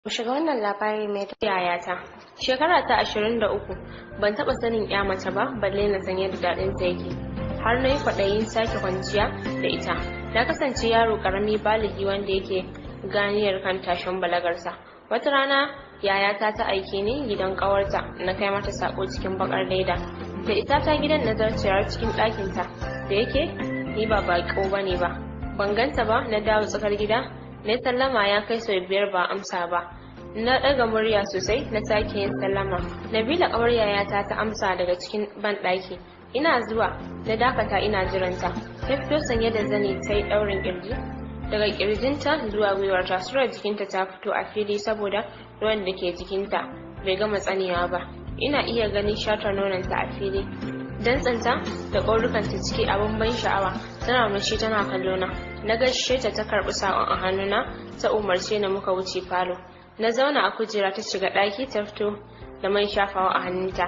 Mu shiga wannan labari mai Yayata. Shekara ta 23, ban taɓa sanin ya mace ba, balle na san yadda daɗin ta yake. Har na yi kwaɗayin sake kwanciya da ita. Na kasance yaro ƙarami baligi wanda yake ganiyar kan tashin balagarsa. Wata rana yayata ta aike ni gidan ƙawarta na kai mata sako cikin bakar leda. Da isa ta gidan, na zarcewar cikin ɗakinta, da yake ni ba baƙo bane ba. Ban ganta ba, na dawo tsakar gida, na sallama ya kai sau 5 ba amsa ba. Na ɗaga murya sosai na sake yin sallama. Nabila ƙawar yayata ta amsa daga cikin banɗaki. Ina zuwa, na dakata ina jiranta. Ta fito sanye da zani ta yi ɗaurin ƙirji. Daga ƙirjinta zuwa gwiwarta, surar jikinta ta fito a fili saboda ruwan da ke jikinta bai gama tsanewa ba. Ina iya ganin shatar nononta a fili. Dantsanta da ƙaurukanta ciki abin ban sha'awa. Tana murmushi tana kallona. Na gaishe ta, ta karɓi saƙon a hannuna, ta umarce ni muka wuce falo. Na zauna a kujera, ta shiga ɗaki, ta fito da man shafawa a hannunta.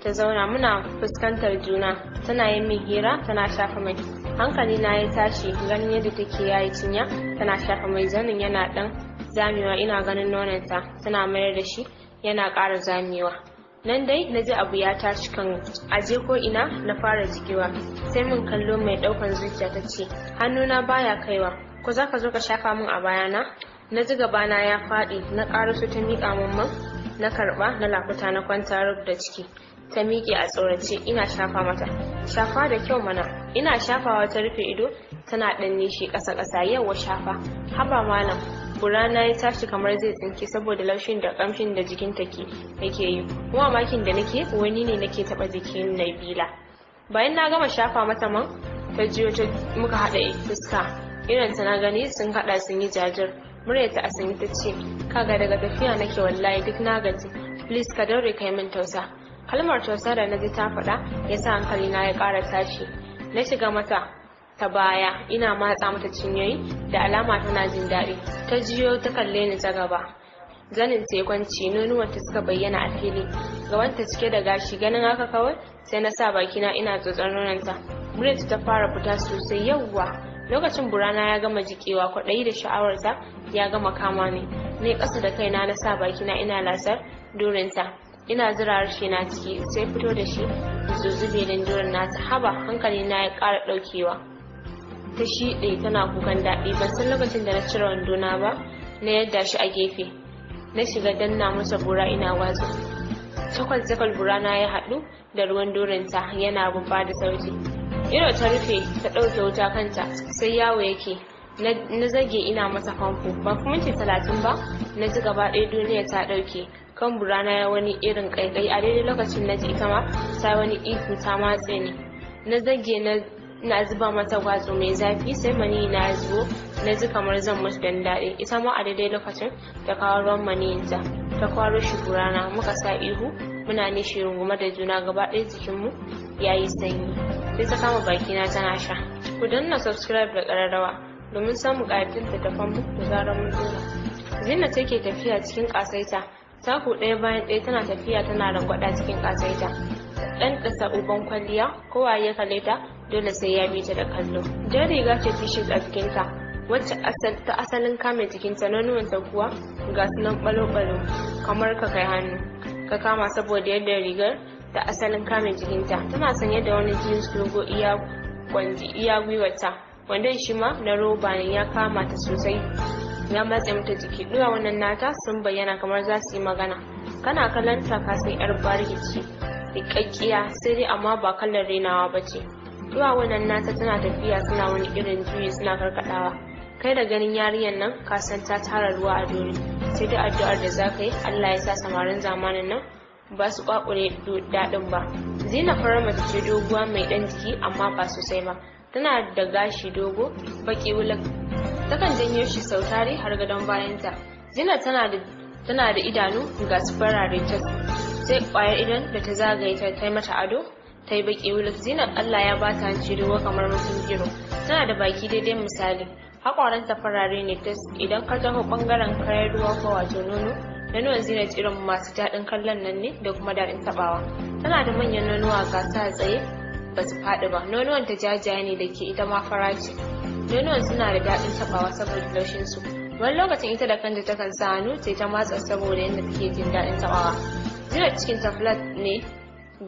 Ta zauna muna fuskantar juna, tana yin min hira tana shafa mai. Hankali na ya tashi ganin yadda take yayi cinya tana shafa mai, zanin yana ɗan zamewa, ina ganin nononta, tana mayar da shi yana ƙara zamewa. Nan dai na ji abu ya tashi kan aje ko ina na fara jikewa. Sai mun kallo mai ɗaukan zuciya ta ce, "Hannuna baya kaiwa, ko za ka zo ka shafa min a bayana?" Na ji gabana ya faɗi, na ƙaraso, ta miƙa min man, na karɓa, na lakuta, na kwanta rub da ciki. Ta miƙe a tsorace ina shafa mata. "Shafa da kyau mana." Ina shafawa ta rufe ido tana ɗan nishi ƙasa ƙasa. "Yauwa, shafa." Haba malam, burana ya tashi kamar zai tsinke saboda laushin da ƙamshin da jikinta ke yake yi. Kuma mamakin da nake, wani ne nake taɓa jikin Nabila. Bayan na gama shafa mata man, ta jiyo ta muka haɗa fuska. Irin ta na gani sun haɗa sun yi jajir. Muryarta a sanyi ta ce, "Kaga, daga tafiya nake, wallahi duk na gaji. Please ka daure kai min tausa." Kalmar tausa da naji ta faɗa ya sa hankali na ya ƙara tashi. Na shiga mata ta baya ina matsa mata cinyoyi, da alama tana jin daɗi. Ta jiyo ta kalle ni ta gaba. Zanin ta kwanci, nonuwanta suka bayyana a fili, gabanta cike da gashi. Ganin haka kawai sai na sa bakina ina tsotsar nononta. Muryarta ta fara fita sosai. "Yawwa." Lokacin burana ya gama jikewa, kwaɗayi da sha'awarta ya gama kama ni. Ne ƙasa da kaina, na sa bakina ina lasar durinta, ina zira harshe na ciki, sai fito da shi zuzube din durin nata. Haba, hankali na ya ƙara ɗaukewa. Ta shiɗe tana kukan daɗi. Ban san lokacin da na cire wandona ba, na yadda shi a gefe, na shiga danna masa bura ina watsu cakwal cakwal. Burana ya haɗu da ruwan durinta yana bubba da sauti. Ido ta rufe ta ɗauke wuta kanta sai yawo yake. Na zage ina masa famfo. Ba fi minti 30 ba na ji gaba ɗaya duniya ta ɗauke kan burana ya wani irin ƙaiƙayi. A daidai lokacin na ji ita ma ta wani ihu, ta matse ni. Na zage na zuba mata gwatso mai zafi, sai mani na zubo, na ji kamar zan mutu dan daɗi. Ita ma a daidai lokacin ta kawo ruwan maniyinta ta kwaro shi burana. Muka sa ihu muna nishi rungume da juna, gaba ɗaya jikinmu ya yi sanyi. Sai ta kama bakina tana sha. Ku danna subscribe da ƙararrawa domin samun ƙayatun littattafan mu da zarar mun dora. Zina take tafiya cikin ƙasaita, taku ɗaya bayan ɗaya, tana tafiya tana rangwada cikin ƙasaita. Ɗan ɗasa uban kwalliya, kowa ya kalle ta dole sai ya bi ta da kallo. Jan riga ce t-shirt a jikinta wacce ta asalin kame jikinta. Nonuwanta kuwa ga su nan balo-balo kamar ka kai hannu ka kama saboda yadda rigar ta asalin kame jikinta. Tana sanye da wani jeans dogo iya kwanji iya gwiwarta. Wandon shi ma na roba ne, ya kama ta sosai, ya matse mata jiki. Wannan nata sun bayyana kamar za su yi magana. Kana kallon ta ka san yar bariki ce, riƙaƙƙiya, sai dai amma ba kallon renawa ba ce. Wannan nata tana tafiya suna wani irin juyi, suna karkaɗawa. Kai da ganin yarinyar nan ka san ta tara ruwa a dori. Sai dai addu'ar da za ka yi, Allah ya sa samarin zamanin nan ba su kwakure daɗin ba. Zina farar mace ce, doguwa mai ɗan jiki amma ba sosai ba. Tana da gashi dogo baki wulak, takan janyo shi sau tare har gadon bayanta. Zina tana da idanu ga su farare tas, sai kwayar idon da ta zagaye ta ta mata ado, ta yi baki wulak. Zina Allah ya bata hanci dogo kamar mutum giro. Tana da baki daidai misali. Haƙoranta farare ne tas. Idan ka taho ɓangaren kayan ruwa ko wato nono, nonuwan Zina irin masu daɗin kallon nan ne da kuma daɗin taɓawa. Tana da manyan nonuwa, ga sa tsaye ba su faɗi ba. Nonuwan ta jajaye ne, da ke ita ma fara ce. Nonuwan suna da daɗin taɓawa saboda laushin su. Wani lokacin ita da kanta takan sa hannu sai ta matsa saboda yadda take jin daɗin taɓawa. Zinat cikin ta flat ne,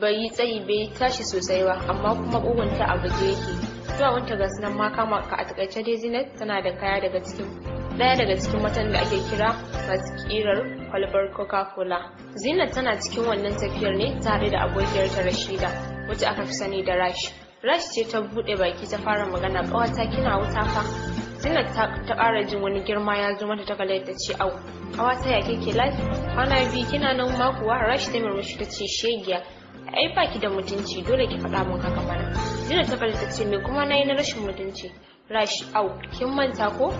bai yi tsayi bai tashi sosai ba, amma kuma ƙugunta a baje yake. Duwawunta ga sunan ma kama ka. A takaice dai, Zinat tana da kaya daga cikin ɗaya daga cikin matan da ake kira masu ƙirar kwalbar Coca-Cola. Zinat tana cikin wannan tafiyar ne tare da abokiyarta Rashida, wacce aka fi sani da Rash. Rash ce ta buɗe baki ta fara magana: "Ƙawata, kina wuta fa." Zinat ta ƙara jin wani girma ya zo mata, ta kalle ta ce, "Au, ƙawata, ya kike lafiya? Kwana biyu kina nan ma kuwa?" Rash ta murmushi ta ce, "Shegiya, ai baki da mutunci, dole ki faɗa min haka mana." Zinat ta kalle ta ce, "Me kuma nayi na rashin mutunci?" Rash, "Au, kin manta ko?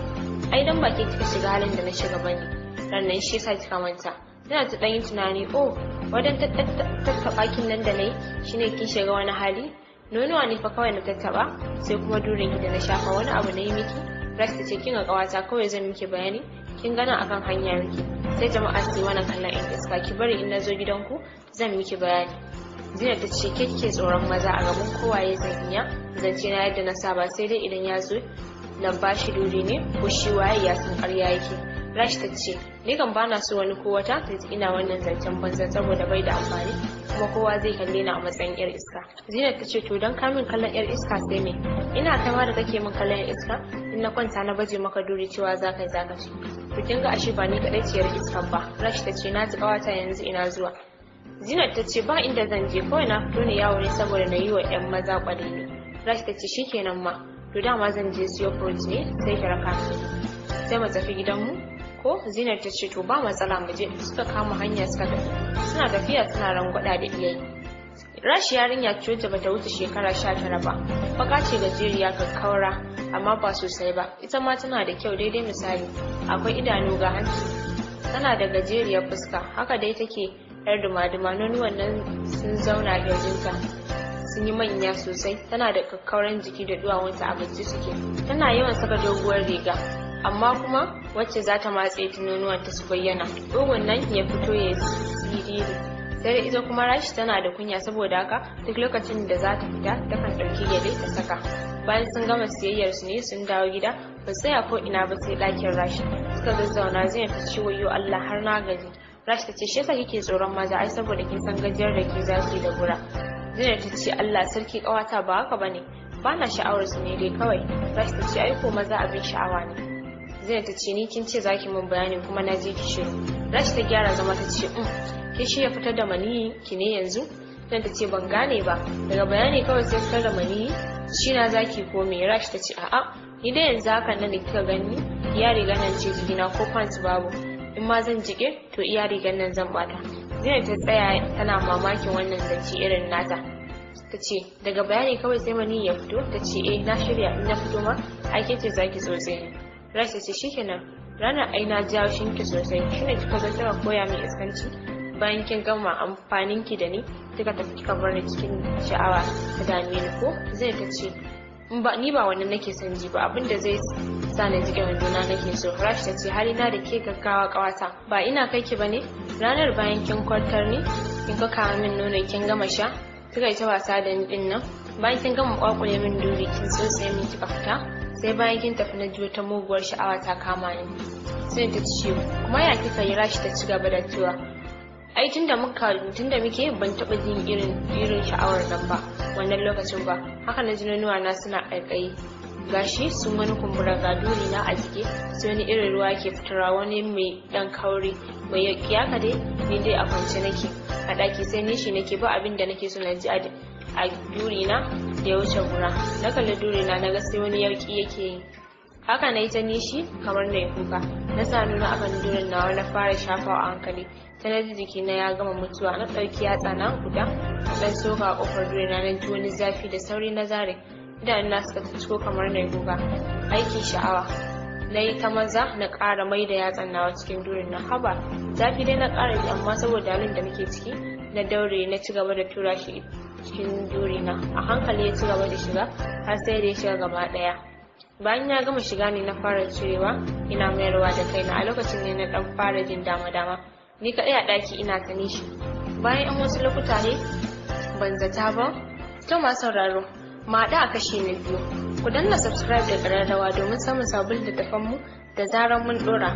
Ai dan baki kika shiga halin da na shiga bane rannan, shi yasa kika manta." Tana ta ɗan yi tunani, "Oh, wadan tattaɓa kin nan da nayi shine kin shiga wani hali? Nonuwa ne fa kawai na tattaɓa, sai kuma durin ki da na shafa. Wani abu na yi miki?" Rash ta ce, "Kin ga ƙawata, kawai zan miki bayani. Kin gana akan hanya miki, sai jama'a su yi mana kallon yan iska. Ki bari in na zo gidanku zan miki bayani." Zina ta ce, "Ke kike tsoron maza, a gaban kowaye zan iya zance na yadda na saba, sai dai idan ya zo na bashi duri ne, ko shi waye ya san ƙarya yake." Rash ta ce, "Ni kan bana so wani ko wata ta ji ina wannan zancen banza, saboda bai da amfani, kuma kowa zai kalle ni a matsayin yar iska." Zinat ta ce, "To, don ka min kallon yar iska sai me? Ina kai ma da kake min kallon yar iska, in na kwanta na baje maka duri, cewa za ka yi za ka ci. To kin ga ashe ba ni kaɗai ce yar iska ba." Rash ta ce, "Na ji ƙawata, yanzu ina zuwa?" Zinat ta ce, "Ba inda zan je, kawai na fito ne yawo ne saboda na yi wa 'yan maza kwalele." Rash ta ce, "Shikenan ma, to dama zan je siyo fruit ne, sai ki raka ni, sai mu tafi gidanmu ko?" Zinat ta ce, "To, ba matsala, mu je." Suka kama hanya suka tafi, suna tafiya suna rangwada da iyayi. Rashi yarinya ce wacce bata wuce shekara 19 ba. Baka ce, gajeriya, kakkaura, amma ba sosai ba. Ita ma tana da kyau daidai misali, akwai idanu, ga hanci, tana da gajeriyar fuska, haka dai take yar duma-duma. Nonuwan nan sun zauna kirjinta, sun yi manya sosai. Tana da kakkauran jiki da duwawunta a bacci suke. Tana yawan saka doguwar riga, amma kuma wacce za ta matse nonuwanta su bayyana, ƙugun nan ya fito ya siriri. Sai da ita kuma Rashi tana da kunya, saboda haka duk lokacin da za ta fita takan ɗauki gyale ta saka. Bayan sun gama siyayyar su ne sun dawo gida, ba tsaya ko ina ba sai ɗakin Rashi suka zazzauna. Zai fi ciwo, "Yo Allah, har na gaji." Rashi ta ce, "Shi yasa kike tsoron maza ai, saboda kin san gajiyar da ke za su yi da gura." Zina ta ce, "Allah sarki ƙawata, ba haka bane, ba na sha'awar su ne dai kawai." Rashi ta ce, "Ai ko maza abin sha'awa ne." Zina ta ce, "Ni kin ce zaki mun bayani, kuma na je ki shiru." Rashi ta gyara zama ta ce, "Kin shirya fitar da maniyi ki ne yanzu?" Zina ta ce, "Ban gane ba, daga bayani kawai sai fitar da maniyi, shi na zaki ko me?" Rashi ta ce, "A'a, ni dai yanzu hakan nan da kika gani, iya riga nan ce jikina, ko pants babu. In ma zan jike, to iya rigan nan zan bata." Zina ta tsaya tana mamakin wannan zance irin nata. Ta ce, "Daga bayani kawai sai mani ya fito?" Ta ce, "Eh, na shirya, in na fito ma ai ke ce zaki tsotse ni." Rashi ta ce, "Shikenan, ranar ai na ji haushin ki sosai, shine kika zo kika koya min iskanci. Bayan kin gama amfanin ki da ni, kika tafi kika bar ni cikin sha'awa ta dame ni ko?" Zai ta ce, "Ba ni ba wannan nake son ji ba, abin da zai sa na jike wandona nake so." Rash ta ce, "Halina da ke gaggawa kawata, ba ina kai ki bane. Ranar bayan kin kwartar ni, kin kawo min nono, kin gama sha, kika yi ta wasa da ni din nan, bayan kin gama kwakule min duri, kin tsotse min, kika fita, sai bayan kin tafi na ji wata muguwar sha'awa ta kama ni." Sai ta ce, "Kuma ya kika yi?" Rashi ta ci gaba da cewa, "Ai tunda muke ban taba jin irin sha'awar nan ba wannan lokacin ba. Haka na ji nonuwa na suna ƙaiƙayi, gashi sun wani kumbura, ga duri na a jike, sai wani irin ruwa ke fitarwa, wani mai dan kauri mai yauki. Haka dai ni dai a kwance nake a ɗaki, sai nishi nake, ba abin da nake so na ji a duri na da ya wuce gura. Na kalli duri na, naga sai wani yauki yake yi. Haka na yi ta nishi kamar na yi kuka. Na sa nuna akan durin nawa, na fara shafawa a hankali, ta na ji jikina ya gama mutuwa. Na ɗauki yatsa na guda na ɗan soka a ƙofar durina, na ji wani zafi, da sauri na zare. Idanuna suka ciko kamar na yi kuka, aikin sha'awa. Na yi ta maza na ƙara mai da yatsan nawa cikin durin na. Haba, zafi dai na ƙara ji, amma saboda halin da nake ciki na daure na ci gaba da tura shi cikin durina. A hankali ya ci gaba da shiga har sai da ya shiga gaba ɗaya. Bayan ya gama shiga ne na fara cirewa ina mayarwa da kaina. A lokacin ne na dan fara jin dama-dama, ni kaɗai a ɗaki ina ta nishi. Bayan yan wasu lokuta ne, ban zata ba. To, masu sauraro, mu haɗu a kashi na biyu. Ku danna subscribe da ƙararrawa domin samun sabbin littattafan mu. Da zarar mun ɗora.